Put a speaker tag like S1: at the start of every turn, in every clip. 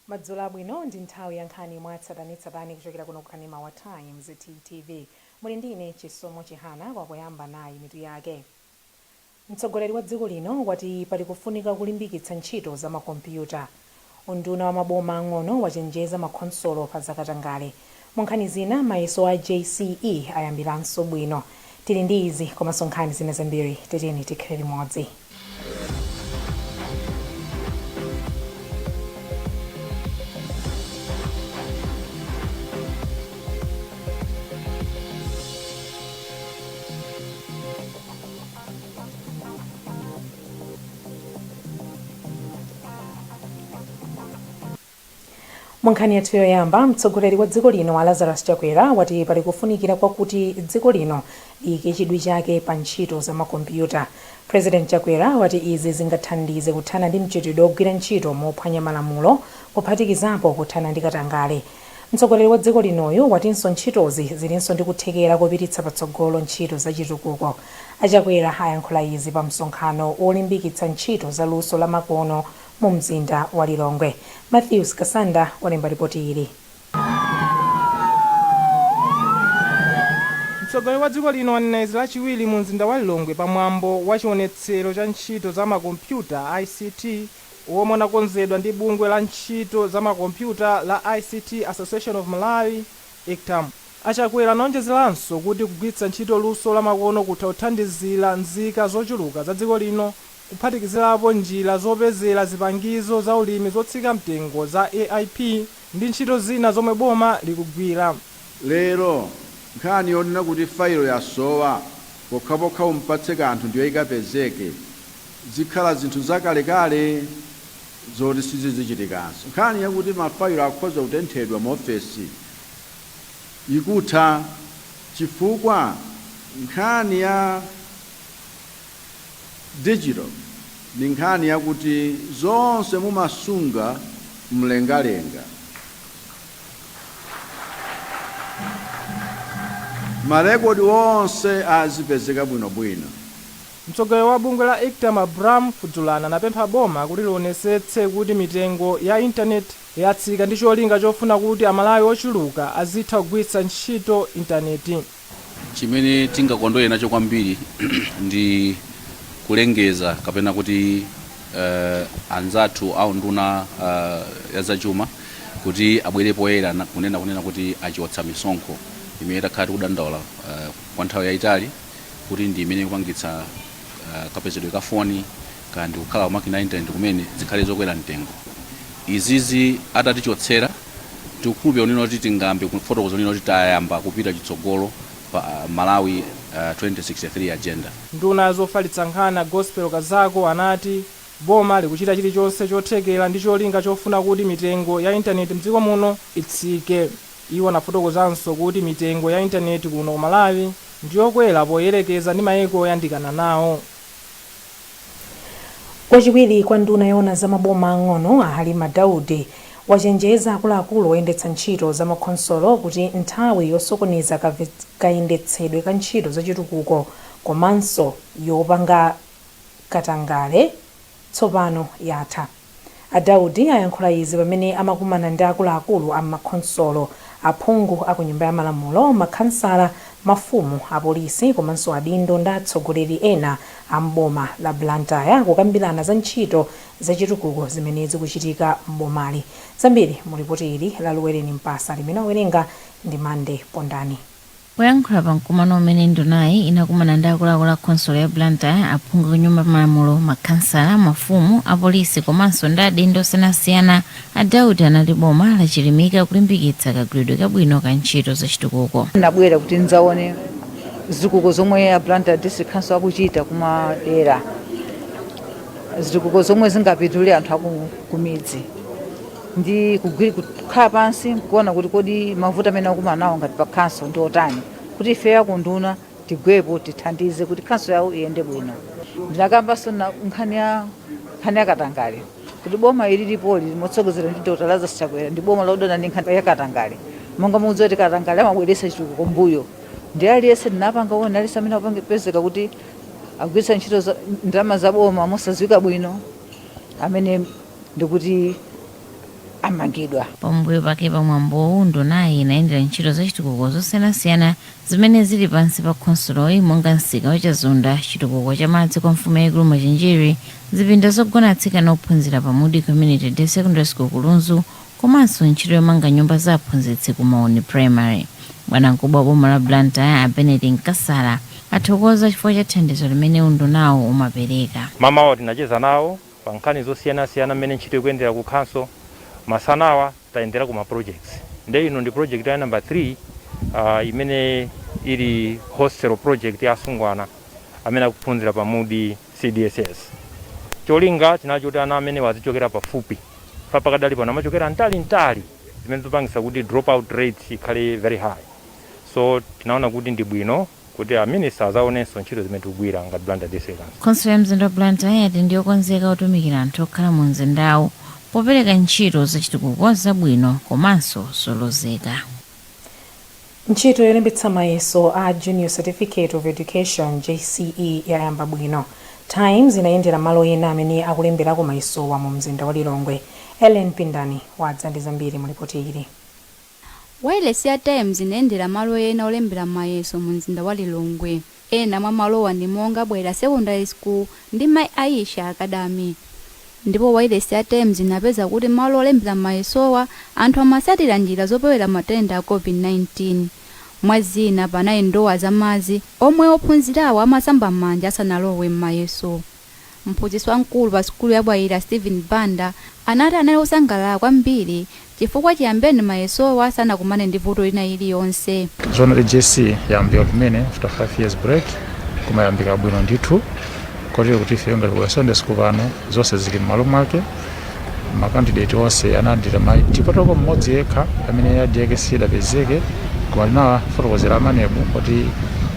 S1: Madzulo abwino, ndi nthawi ya nkhani mwatsatanetsatane kuchokera kuno kukanema wa Times TTV. Muli ndine Chisomo Chihana. Kwakuyamba nayi mitu yake. Mtsogoleri wa dziko lino wati pali kufunika kulimbikitsa ntchito za makompyuta. Unduna wa maboma ang'ono wachenjeza makhonsolo pa zakatangale. Mu nkhani zina, mayeso a JCE ayambiranso bwino. Tili ndi izi komanso nkhani zina zambiri, tiyeni tikhale limodzi. Mu nkhani yathu yoyamba, mtsogoleri wa dziko lino a Lazarus Chakwera wati pali kufunikira kwakuti dziko lino liyike chidwi chake pa ntchito za makompyuta. President Chakwera wati izi zingathandize kuthana ndi mchitidwe ogwira ntchito mophwanya malamulo, kuphatikizapo kuthana ndi katangale. Mtsogoleri wa dziko linoyu watinso ntchitozi zilinso ndi kuthekera kopititsa patsogolo ntchito za chitukuko. A Chakwera ayankhula izi pa msonkhano wolimbikitsa ntchito za luso la makono mu mzinda wa Lilongwe. Mathews Kasanda walemba ripoti ili.
S2: Mtsogoleri wa dziko lino wanena izi Lachiwiri mu mzinda wa Lilongwe pa mwambo wa chionetsero cha ntchito za makompyuta, ICT, womwe unakonzedwa ndi bungwe la ntchito za makompyuta la ICT Association of Malawi, ICTAM. A Chakwera anaonjezeranso kuti kugwiritsa ntchito luso la makono kutha kuthandizira nzika zochuluka za dziko lino, kuphatikizirapo njira zopezera zipangizo za ulimi zotsika mtengo za AIP ndi ntchito zina zomwe boma likugwira.
S3: Lero nkhani yonena kuti failo yasowa, pokhapokha umpatse kanthu ndiyo ikapezeke, zikhala zinthu zakalekale zoti sizizichitikanso. Nkhani yakuti mafailo akhoza kutenthedwa mu ofesi ikutha chifukwa nkhani ya digital ndi nkhani yakuti zonse mumasunga mlengalenga. Marekodi onse azipezeka bwinobwino.
S2: Mtsogoleri wa bungwe la ICTAM a Bram Fudzulani anapempha boma kuti lionesetse kuti mitengo ya intaneti yatsika ndi cholinga chofuna kuti Amalawi ochuluka azitha kugwiritsa ntchito intaneti.
S4: Chimene tingakondwere nacho kwambiri ndi kulengeza kapena kuti anzathu a unduna ya zachuma kuti abwere poyera kunena kuti achotsa misonkho imene takhala tikudandaula kwa nthawi yayitali kuti ndi imene ikupangitsa kapezedwe ka foni kaya ndi kukhala makina a intaneti kumene zikhale zokwera mtengo. Izizi atatichotsera, tikukhulupirira kunena kuti tingayambe kufotokoza kunena kuti tayamba kupita chitsogolo pa Malawi 2063 Agenda.
S2: Nduna ya zofalitsa nkhani a Gospel Kazako anati boma likuchita chilichonse chothekera ndi cholinga chofuna kuti mitengo ya intaneti mdziko muno itsike. Iwo anafotokozanso kuti mitengo ya intaneti kuno ku Malawi ndiyokwera poyerekeza ndi maiko oyandikana nawo.
S1: Wachiwiri kwa nduna yoona za maboma ang'ono a Halima Daudi wachenjeza akuluakulu oyendetsa ntchito za makhonsolo kuti nthawi yosokoneza kayendetsedwe ka ntchito zachitukuko komanso yopanga katangale tsopano yatha. A Daudi ayankhula izi pamene amakumana ndi akuluakulu a m'makhonsolo, aphungu a ku Nyumba ya Malamulo, makhansala, mafumu, apolisi komanso adindo ndi atsogoleri ena a m'boma la Blantyre kukambirana za ntchito za chitukuko zimene zikuchitika m'bomali. Zambiri mu lipoti ili la Luwereni Mpasa limene wawerenga ndi Mande Pondani.
S5: Poyankhula pa mkumano umene ndunayi inakumana ndi akuluakulu a khonsolo ya Blantyre, aphungu ku Nyumba ya Malamulo, makhansala, mafumu, apolisi komanso ndi adindo osiyanasiyana, a Daudi anati boma lachilimika kulimbikitsa kagwiridwe kabwino ka ntchito zachitukuko.
S6: Ndinabwera kuti ndidzaone zitukuko zomwe a Blantyre District Council akuchita kumadera, zitukuko zomwe zingapindulire anthu aku kumidzi, ndi kukhala pansi nkuona kuti kodi mavuto amene akumana nawo ngati pa council ndi otani, kuti ife akunduna tigwepo tithandize kuti council yawo iyende bwino. Ndinakambanso nkhani ya katangale, kuti boma ili lilipoli motsogozedwa ndi Dr. Lazarus Chakwera ndi boma lodana ndi nkhani ya katangale. Monga mukudziwa kuti katangale amabweretsa chitukuko mbuyo, ndi aliyense ndinapanga ona aliyense amene akupezeka kuti agwiritsa ntchito ndalama za boma mosadziwika bwino, amene ndikuti Amangidwa.
S5: Pambuyo pake pamwambowu, ndunayi inayendera ntchito zachitukuko zosiyanasiyana zimene zili pansi pa khonsoloyi, monga msika wachazunda, chitukuko cha madzi kwa mfumu yayikulu Machinjiri, zipinda zogona atsikana ophunzira pa Mudi Community Day Secondary School ku Lunzu, komanso ntchito yomanga nyumba za aphunzitsi ku Mauni Primary. Bwanamkubwa wa boma la Blantyre a Bennett Nkasala athokoza chifukwa cha thandizo limene undunawo umapereka.
S7: Mamawa tinacheza nawo pa nkhani zosiyanasiyana, mmene ntchito ikuyendera ku council. Masanawa tayendera ku ma projects, nde ino ndi project ya number 3, imene ili hostel project ya asungwana amene akuphunzira pa Mudi CDSS. Cholinga chinali choti ana amene wazichokera pafupi, pa pakadali pano amachokera mtali, zimene zipangisa kuti drop out rate ikhale very high. So tinaona kuti ndi bwino kuti a minister azaonenso ntchito zimene tikugwira ngati Blantyre District Council.
S5: Khonsolo ya mzinda wa Blantyre yati ndiyokonzeka kutumikira anthu okhala mu mzindawu popereka ntchito zachitukuko zabwino komanso zolozeka.
S1: Ntchito yolembetsa mayeso a Junior Certificate of Education, JCE, yayamba bwino. Times inayendera malo ena amene akulemberako mayesowa mu mzinda wa Lilongwe. Ellen Pindani wadza ndi zambiri mu ripoti ili.
S8: Wailesi ya Times inayendera malo ena olembera mayeso mu mzinda wa Lilongwe. Ena mwa malowa ndi monga Bwera Secondary School ndi Mai Aisha Academy, ndipo wailesi ya Times inapeza kuti malo olembera mayesowa anthu amatsatira njira zopewera matenda a COVID-19. Mwa zina, panali ndowa zamadzi omwe ophunzirawo amasamba m'manja asanalowe m'mayeso. Mphunzitsi wamkulu pa sukulu ya Bwaira, Stephen Banda, anati anali osangalala kwambiri chifukwa chiyambeni mayesowa sanakumane ndi vuto lina iliyonse.
S9: Zoona, JCE yayambika kumene after 5 years break, koma yambika bwino ndithu, kotero kuti ife ngati ku Sunday school pano zonse zili m'malo mwake. Ma candidate onse analandira ma ID, kupatulako mmodzi yekha amene ID yake sidapezeke, koma tinawafotokozera a MANEB kuti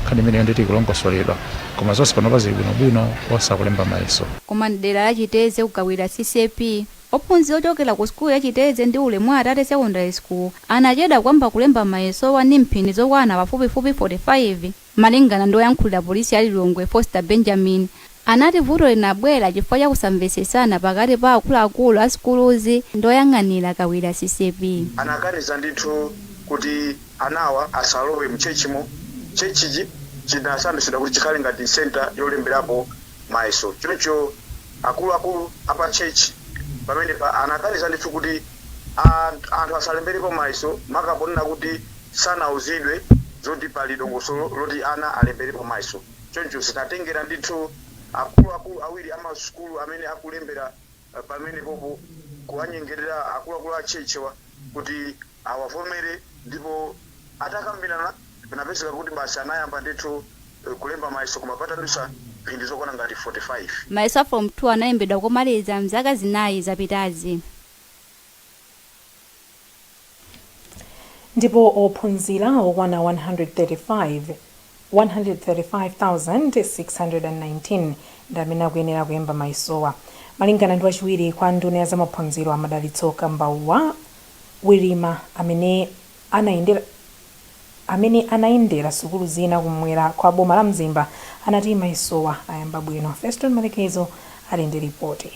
S9: nkhani imeneyo nditi ikulongosoledwa. Koma zonse panopa zili bwinobwino, osakulemba mayeso.
S8: Koma mdera la Chitedze, kugawira CCAP, ophunzira ochokera ku sukulu ya Chitedze ndi Ulemu Atate Secondary School anachedwa kuyamba kulemba mayesowa ndi mphindi zokwana pafupifupi 45. Malingana ndi oyankhulira polisi ya Lilongwe, Foster Benjamin, anati vuto linabwera chifukwa cha kusamvetsetsana pakati pa akuluakulu a sukuluzi ndi oyang'anira Kawira CCAP.
S10: Anakaniza ndithu kuti anawa asalowe mchechimo. Chechichi chinasandutsidwa kuti chikhale ngati center yolemberapo mayeso. Choncho akuluakulu apa church pamene pa anakaniza ndithu kuti anthu asalemberepo mayeso, makaponena kuti sanauzidwe zoti pali dongosolo loti ana alemberepo mayeso. Choncho zinatengera ndithu akuluakulu awiri amasukulu amene akulembera pamene popo kuwanyengerera akuluakulu a chechewa kuti awavomere, ndipo atakambirana panapezeka kuti basi anayamba ndithu kulemba mayeso, koma patadutsa mphindi zokwana ngati 45.
S8: Mayeso a Form 2 analembedwa komaliza mzaka 4 zapitazi.
S1: Ndipo ophunzira okwana 135 135,619 ndi amene akuyenera kulemba mayesowa. Malingana ndi wachiwiri kwa nduna ya zamaphunziro a Madalitso Kambauwa Wirima, amene anayendera sukulu zina kumwera kwa boma la Mzimba, anati mayesowa ayamba bwino. Feston Malekezo ali ndi ripoti.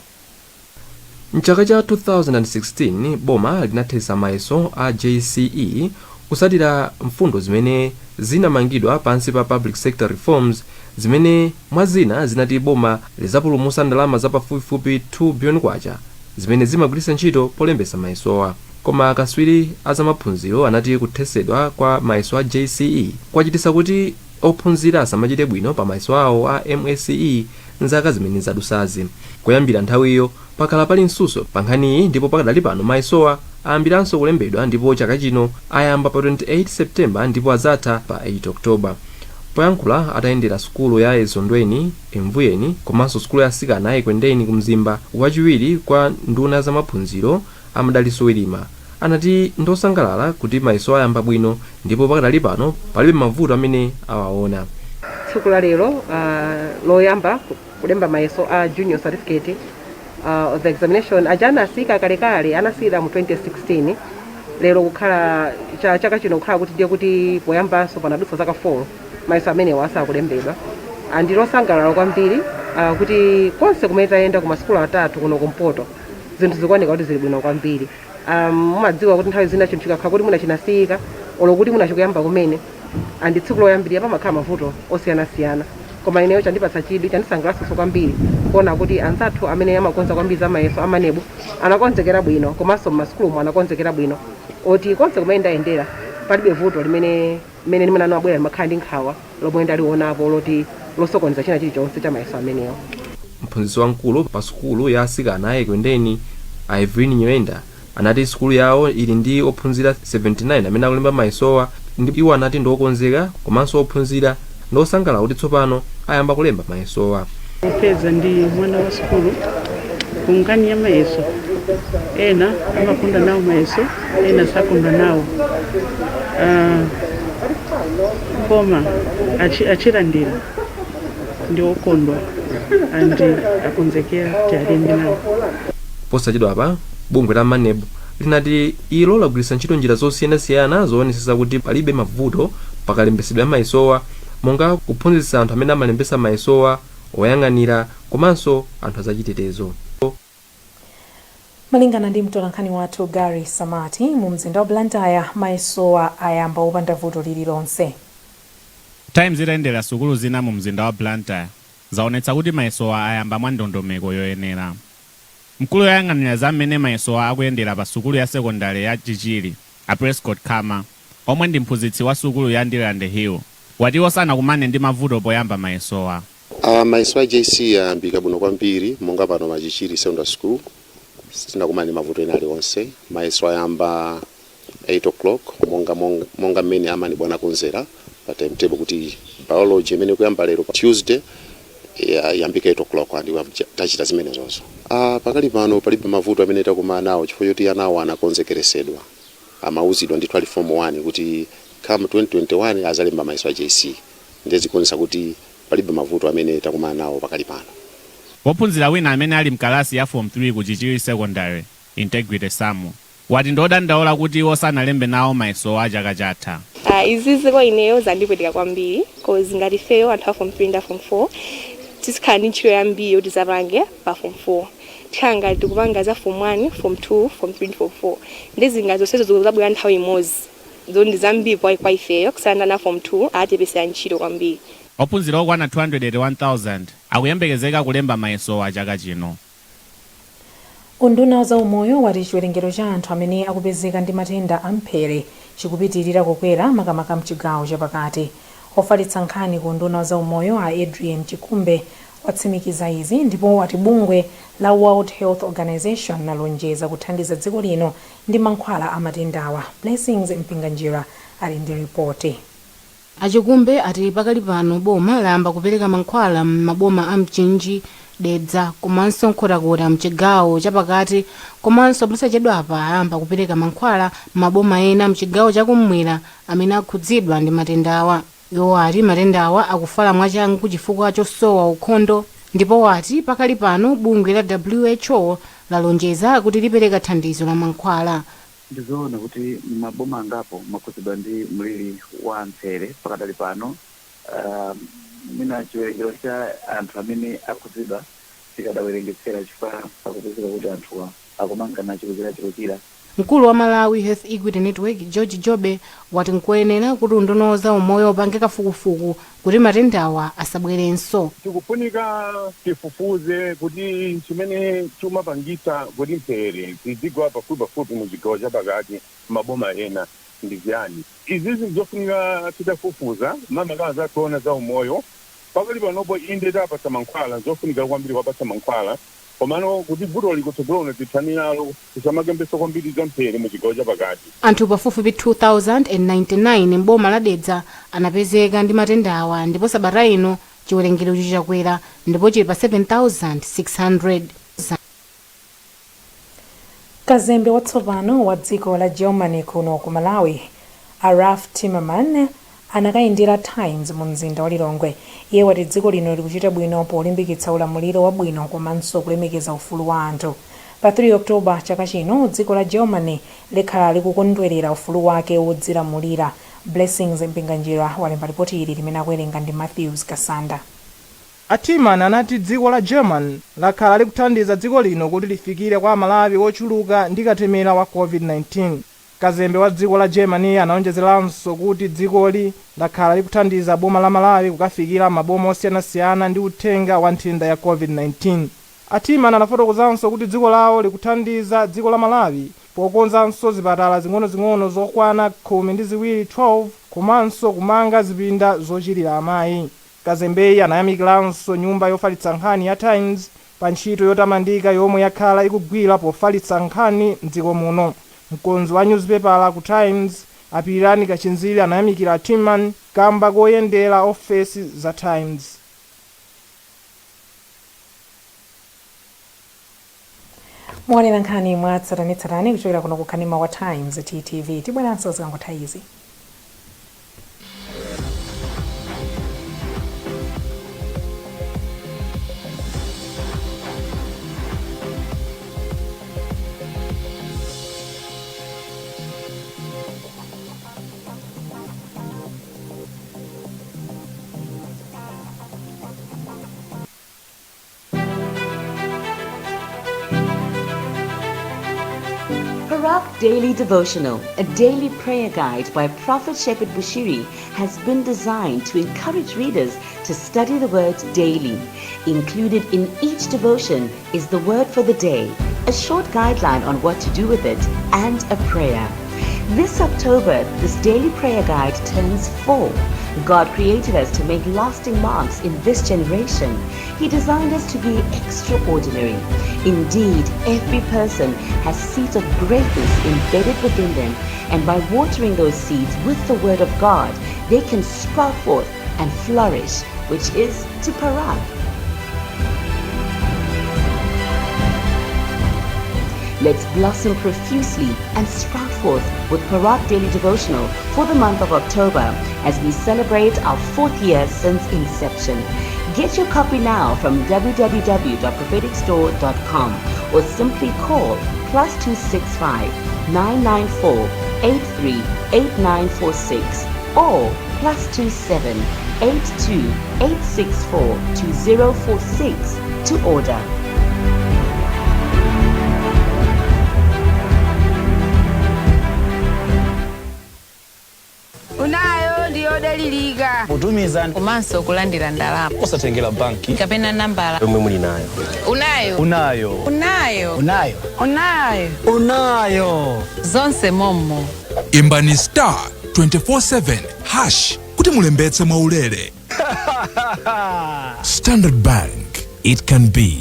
S11: Mchaka cha 2016 boma linathetsa mayeso a JCE kutsatira mfundo zimene zinamangidwa pansi pa Public Sector Reforms, zimene mwa zina zinati boma lizapulumutsa ndalama za pafupifupi 2 billion kwacha zimene zimagwiritsa ntchito polembetsa mayesowa. Koma akatswiri a zamaphunziro anati kuthetsedwa kwa mayeso a JCE kwachititsa kuti ophunzira asamachite bwino pa mayeso awo a MSCE mzaka zimene zadutsazi. Kuyambira nthawiyo pakhala pali mtsutso pa nkhaniyi, ndipo pakadali pano mayesowa ayambiranso kulembedwa, ndipo chaka chino ayamba pa 28 September ndipo azatha pa 8 October. Poyankhula atayendera sukulu ya Ezondweni, Emvuyeni komanso sukulu ya atsikana ya Ekwendeni ku Mzimba, wachiwiri kwa nduna zamaphunziro a Madalitso Wirima anati ndosangalala kuti mayeso ayamba bwino ndipo pakadali pano palibe mavuto amene awaona.
S12: Tsiku la lero loyamba kulemba mayeso a Junior Certificate of the examination aja anasiyika kalekale, anasiyira mu 2016. Lero kukhala chaka chino kukhala kuti ndiye kuti poyambanso panadutsa zaka 4 mayeso amenewa asakulembedwa. Ndi losangalala kwambiri kuti konse kumene tayenda ku masukulu atatu kuno kumpoto, zinthu zikuoneka kuti zili bwino kwambiri. Mumadziwa kuti nthawi zina chinthu chikakhala kuti mwina chinasiyika olo kuti mwina chikuyamba kumene and tsiku loyambirira pamakhala mavuto osiyanasiyana, koma ineyo chandipatsa chidwi, chandisangalatsanso kwambiri kuona kuti anzathu amene amakonza kwambiri za mayeso a MANEB anakonzekera bwino, komanso mmasukulumu anakonzekera bwino, oti konse kumene ndayendera palibe vuto limene mmene ndimene anabwera ndimakhala ndi nkhawa lomwe ndalionapo loti losokoneza china chilichonse cha mayeso amenewo.
S11: Mphunzitsi wamkulu pa sukulu ya asikana a Ekwendeni, Evelyn Nyirenda, anati sukulu yawo ili ndi ophunzira 79 amene akulemba mayesowa, ndipo iwo anati ndi okonzeka komanso ophunzira ndi osangalala kuti tsopano ayamba kulemba mayesowa.
S13: Popeza ndi mwana wa sukulu, kunkhani ya mayeso, ena amakondwa nawo mayeso, ena sakondwa nawo. Koma achilandira ndi okondwa and akonzekera kuti alembe nawo.
S11: Posachedwapa bungwe la MANEB linati ilo lagwiritsa ntchito njira zosiyanasiyana zoonetsetsa kuti palibe mavuto pakalembesedwe a mayesowa, monga kuphunzitsa anthu amene amalembesa mayesowa, oyang'anira komanso anthu azachitetezo.
S1: Malingana ndi mtolankhani wathu Gary Samati, mu mzinda wa Blantyre mayesowa ayamba wopanda vuto lililonse.
S14: Times itayendera sukulu zina mu mzinda wa Blantyre zaonetsa kuti mayesowa ayamba mwa ndondomeko yoyenera. Mkulu woyang'anira za mmene mayesowa akuyendera pa sukulu ya sekondari ya Chichiri, a Prescott Khama, omwe ndi mphunzitsi wa sukulu ya Ndirande Hill, wati iwo sanakumane ndi mavuto poyamba mayesowa.
S15: Mayeso a JC ayambika bwino kwambiri. Monga pano pa Chichiri Secondary School sitinakumane ndi mavuto ena aliwonse. Mayeso ayamba 8 o'clock monga mmene a MANEB anakonzera pa timetable kuti biology imene kuyamba lero pa Tuesday iyambike 8 o'clock, and we have tachita zimenezozo. Pakali pano palibe mavuto amene takumana nawo chifukwa choti anawo anakonzekeresedwa, amauzidwa ndithu ali form 1 kuti come 2021 azalemba mayeso a JC. Ndiye zikuonetsa kuti palibe mavuto amene takumana nawo pakali pano.
S14: Wophunzira wina amene ali mkalasi ya form 3 ku Chichiri Secondary, Integrity Samu, wati ndodandaula kuti iwo sanalembe nawo mayesowa a chaka chatha.
S16: Izizi kwa ineyo zandipweteka kwambiri, cause ngati ifeyo anthu a form 3 ndi a form 4 tizikhala ndi ntchito yambiri yoti tizapange pa form 4. Tikhala ngati tikupanga za form 1, form 2, form 3 ndi form 4, ndi zinga zonsezo zikuzabwera nthawi imodzi, zo ndi zambiri kwa ifeyo kusiyana na form 2, atipesera ntchito kwambiri.
S14: Ophunzira okwana 281,000 akuyembekezeka kulemba mayesowa chaka chino.
S1: Unduna wa zaumoyo wati chiwerengero cha anthu amene akupezeka ndi matenda a mphere chikupitirira kukwera, makamaka mchigawo chapakati. Ofalitsa nkhani ku unduna wa zaumoyo, a Adrian Chikumbe, watsimikiza izi ndipo wati bungwe la World Health Organization lalonjeza kuthandiza dziko lino ndi mankhwala a matendawa. Blessings Mpinganjira ali ndi ripoti.
S17: Achikumbe ati pakali pano boma layamba kupereka mankhwala m'maboma a Mchinji, Dedza komanso Nkhotakota mchigawo chapakati, komanso posachedwapa ayamba kupereka mankhwala m'maboma ena mchigawo chakummwera amene akhudzidwa ndi matendawa. Iwo ati matendawa akufala mwachangu chifukwa chosowa ukhondo, ndipo wati pakali pano bungwe la WHO lalonjeza kuti lipereka thandizo la mankhwala.
S18: Ndizoona kuti maboma angapo mwakhudzidwa ndi mliri wa mphere pakadali pano. Mwina chiwerengero cha anthu amene akhudzidwa tikadawerengetsera, chifukwa pakupezeka kuti anthuwa akumangana chikuchira.
S17: Mkulu wa Malawi Health Equity Network, George Jobe, wati nkoyenera kuti unduna wa zaumoyo upange kafukufuku kuti matendawa asabwerenso.
S19: Tikufunika tifufuze kuti chimene chimapangitsa kuti mphere zizigwa pafupipafupi mu chigawo chapakati maboma ena ndi chiyani. Izizi zofunika titafufuza, makamaka zathu za umoyo. Pakali panopo inde tapatsa mankhwala, zofunika kwambiri kuwapatsa mankhwala, komano kuti vuto likutsogolo tithane nalo, tisamakembeso kwambiri za mphere mu chigawo chapakati.
S17: Anthu pafupifupi 2099 m'boma la Dedza anapezeka ndi matendawa, ndipo sabata ino chiwerengerocho chakwera ndipo chili pa 7600.
S1: Kazembe watsopano wa dziko la Germany kuno ku Malawi, a Ralf Timmermann, anakayendera Times mu mzinda wa Lilongwe. Iye wati dziko lino likuchita bwino polimbikitsa ulamuliro wabwino komanso kulemekeza ufulu wa anthu. Pa 3 October chaka chino dziko la Germany likhala likukondwerera ufulu wake wodzilamulira. Blessings Mpinganjira walemba ripoti ili limene akuwerenga ndi Matthews Kasanda.
S2: A Thiemann anati dziko la German lakhala likuthandiza dziko lino kuti lifikire kwa Amalawi ochuluka ndi katemera wa COVID-19. Kazembe wa dziko la Germany anaonjezeranso kuti dzikoli lakhala likuthandiza boma la Malawi kukafikira maboma osiyanasiyana ndi uthenga wa nthenda ya COVID-19. A Thiemann anafotokozanso kuti dziko lawo likuthandiza dziko la Malawi pokonzanso zipatala zing'onozing'ono zokwana 12 12 komanso kumanga zipinda zochirira amayi. Kazembeyi anayamikiranso nyumba yofalitsa nkhani ya Times pa ntchito yotamandika yomwe yakhala ikugwira pofalitsa nkhani mdziko muno. Mkonzi wa newspaper ku Times, a Pirirani Kachinziri, anayamikira Thiemann kamba koyendera ofesi za Times.
S1: Muonera nkhani mwa tsatanetsatane kuchokera kuno ku kanema wa Times TTV. Tibweranso zikangotha izi.
S20: Parak Daily Devotional, a daily prayer guide by Prophet Shepherd Bushiri, has been designed to encourage readers to study the Word daily. Included in each devotion is the word for the day, a short guideline on what to do with it, and a prayer. This October, this daily prayer guide turns 4. God created us to make lasting marks in this generation. He designed us to be extraordinary. Indeed, every person has seeds of greatness embedded within them, and by watering those seeds with the Word of God, they can sprout forth and flourish, which is to parak. Let's blossom profusely and sprout forth with Parak Daily Devotional for the month of October as we celebrate our 4th year since inception. Get your copy now from www.propheticstore.com or simply call +265 994 838946 or +27 82 864 2046 to order.
S21: Unayo ndiyodalirika.
S22: Kutumiza
S21: komanso kulandira ndalama
S22: osatengera banki
S21: kapena nambala
S22: yomwe muli nayo.
S21: Unayo.
S22: Unayo.
S21: Unayo.
S22: Unayo.
S21: Unayo.
S22: Unayo.
S21: Zonse mommo.
S23: Imbani star 247 hash kuti mulembetse mwaulere. Standard Bank, it can be.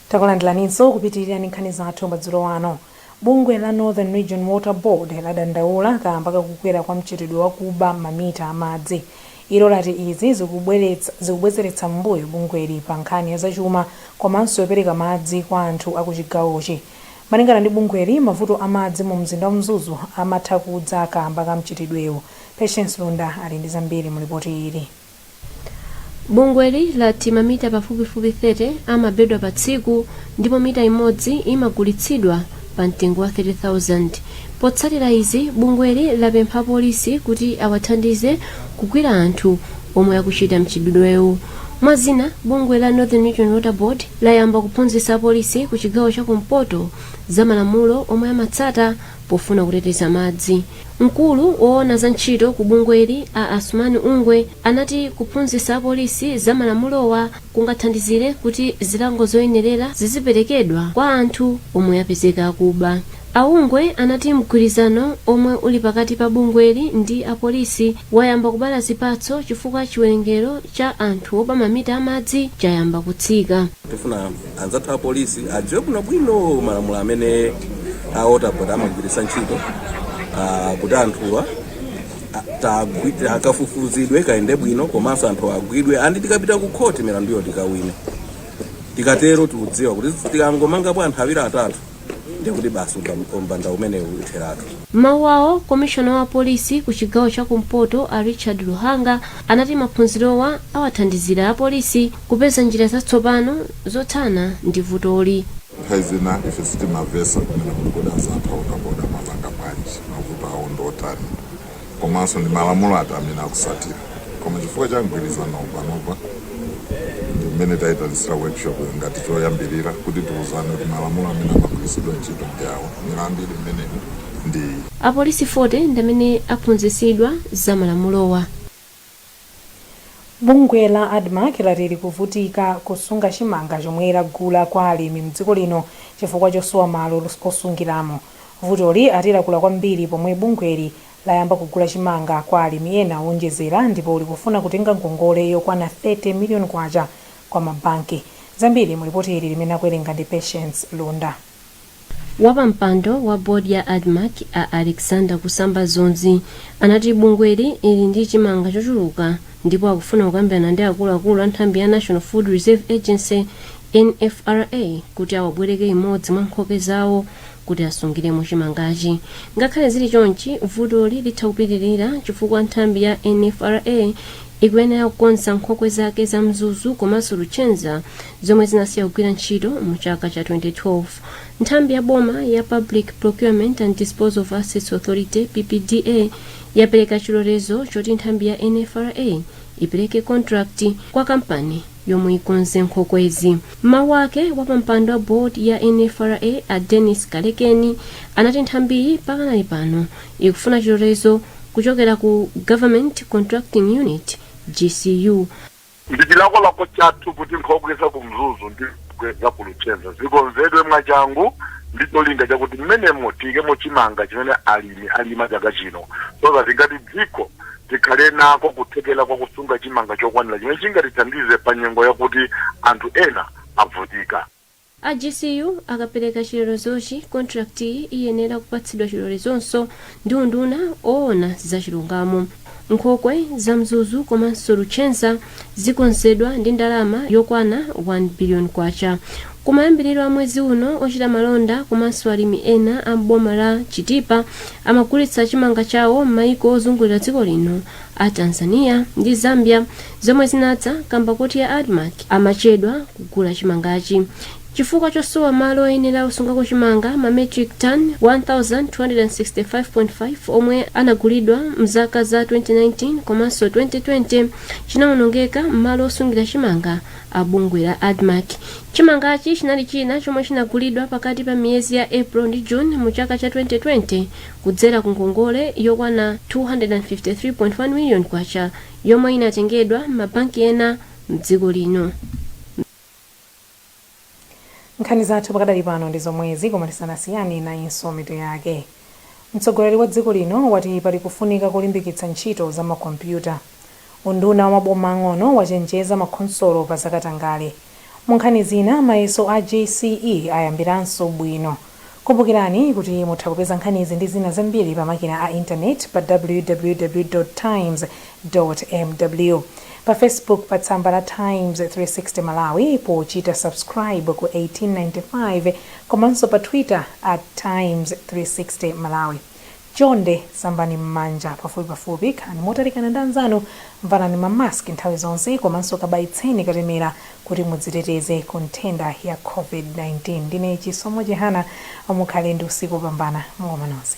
S1: Takulandiraninso kupitirira ndi nkhani zathu madzulo ano. Bungwe la Northern Region Water Board ladandaula kamba kakukwera kwa mchitidwe wakuba mamita amadzi. Ilo lati izi zikubwezeretsa m'mbuyo bungweli pa nkhani ya zachuma komanso yopereka madzi kwa anthu akuchigawochi. Malingana ndi bungweli, mavuto amadzi mu mzinda wa Mzuzu amatha kudza kamba ka mchitidwewu. Patience Lunda ali ndi zambiri mu ripoti ili.
S24: Bungweli lati mamita pafupifupi 30 amabedwa pa tsiku ndipo mita imodzi imagulitsidwa pa mtengo wa 30,000. Potsatira izi, bungweli lapempha polisi kuti awathandize kugwira anthu omwe akuchita mchitidwewu. Mwazina, bungwe la Northern Region Water Board layamba kuphunzitsa polisi ku chigawo chakumpoto za malamulo omwe amatsata pofuna kuteteza madzi. Mkulu woona za ntchito ku bungweli, a Asumani Ungwe, anati kuphunzitsa apolisi za malamulowa kungathandizire kuti zilango zoyenerera ziziperekedwa kwa anthu omwe apezeka akuba. Aungwe anati mgwirizano omwe uli pakati pa bungweli ndi apolisi wayamba kubala zipatso chifukwa chiwerengero cha anthu oba mamita amadzi chayamba kutsika.
S25: Tifuna anzathu apolisi adziwe bwinobwino malamulo amene a Water Board amagwiritsa ntchito, kuti anthuwa akafufuzidwe kayende bwino, komanso anthu agwidwe, andi tikapita ku khoti milanduyo tikawine. Tikatero tikudziwa kuti tikangomangapo anthu awiri atatu, Ndiye kuti basi umbanda umenewu utheratu.
S24: M'mawu awo, komishona wa apolisi ku chigawo cha kumpoto a Richard Luhanga anati maphunzirowa awathandizira apolisi kupeza njira zatsopano zothana ndi vutoli.
S3: Nthawi zina ife sitimamvetsa kunena kuti kodi anzathu a Water Board amapanga bwanji, mavuto awo ndi otani, komanso ndi malamulo ati amene akusatira. Koma chifukwa cha mgwirizano panopa ndi mmene tayitanitsira workshop ngati choyambirira kuti tiuzane kuti malamulo amene amagwiritsidwa ntchito ndi awa, milandu ili mmenemu ndi iyi.
S24: Apolisi 40 ndi amene aphunzitsidwa za malamulowa.
S1: Bungwe la Admarc lati likuvutika kusunga chimanga chomwe lagula kwa alimi mdziko lino chifukwa chosowa malo osungiramo. Vutoli ati lakula kwambiri pomwe bungweli layamba kugula chimanga kwa alimi ena owonjezera ndipo likufuna kutenga ngongole yokwana K30 million kwa mabanki. Zambiri mu lipoti ili limene akuwerenga ndi Patience Lunda.
S24: Wapampando wa board ya Admarc a Alexander Kusamba Dzonzi anati bungweli ili ndi chimanga chochuluka ndipo akufuna kukambirana ndi akuluakulu a nthambi ya National Food Reserve Agency, NFRA, kuti awabwereke imodzi mwa nkhokwe zawo kuti asungiremo chimangachi. Ngakhale zili chonchi, vutoli litha kupitirira chifukwa nthambi ya NFRA ikuyenera kukonza nkhokwe zake za Mzuzu komanso Luchenza zomwe zinasiya kugwira ntchito mu chaka cha 2012. Nthambi ya boma ya Public Procurement and Disposal of Assets Authority, PPDA, yapereka chilolezo choti nthambi ya NFRA ipereke contract kwa kampani yomwe ikonze nkhokwezi. M'mawu ake, wapampando wa board ya NFRA a Dennis Kalekeni anati nthambiyi pakanali pano ikufuna chilolezo kuchokera ku Government Contracting Unit, GCU.
S4: Ndi chilakolako chathu kuti nkhokwe za ku Mzuzu ndi nkhokwe za ku Luchenza zikonzedwe mwachangu ndi cholinga chakuti mmenemo tiyikemo chimanga chimene alimi alima chaka chino, so that ngati dziko tikhale nako kuthekera kwa kusunga chimanga chokwanira chimene chingatithandize pa nyengo yakuti anthu ena avutika.
S24: A GCU akapereka chilolezochi, contract-yi iyenera kupatsidwa chilolezonso ndi unduna oona za chilungamo. Nkhokwe za Mzuzu komanso Luchenza zikonzedwa ndi ndalama yokwana K1 billion. Kumayambiriro a mwezi uno, ochita malonda komanso alimi ena a m'boma la Chitipa amagulitsa chimanga chawo m'maiko ozungulira dziko lino a Tanzania ndi Zambia, zomwe zinadza kamba koti a Admarc amachedwa kugula chimangachi. Chifukwa chosowa malo oyenera osungako chimanga, ma metric ton 1,265.5 omwe anagulidwa mzaka za 2019 komanso 2020 chinawonongeka m'malo osungira chimanga a bungwe la Admarc. Chimangachi chinali china chomwe chinagulidwa pakati pa miyezi ya April ndi June mu chaka cha 2020 kudzera ku ngongole yokwana K253.1 million yomwe inatengedwa m'mabanki ena mdziko lino.
S1: Nkhani zathu pakadali pano ndi zomwezi, koma tisanasiyane nayinso mitu yake. Mtsogoleri wa dziko lino wati pali kufunika kulimbikitsa ntchito za makompyuta. Unduna wa maboma ang'ono wachenjeza makhonsolo pa zakatangale. Mu nkhani zina, mayeso a JCE ayambiranso bwino. Kumbukirani kuti mutha kupeza nkhanizi ndi zina zambiri pa makina a intaneti pa www.times.mw, pa Facebook pa tsamba la Times 360 Malawi pochita subscribe ku 1895, komanso pa Twitter at Times 360 Malawi. Chonde sambani m'manja pafupipafupi, khalani motalikana ndi anzanu, valani ma mask nthawi zonse, komanso kabayitseni katemera kuti mudziteteze ku nthenda ya COVID-19. Ndine Chisomo Chihana, mukhale ndi usiku wopambana. Mukoma nonse.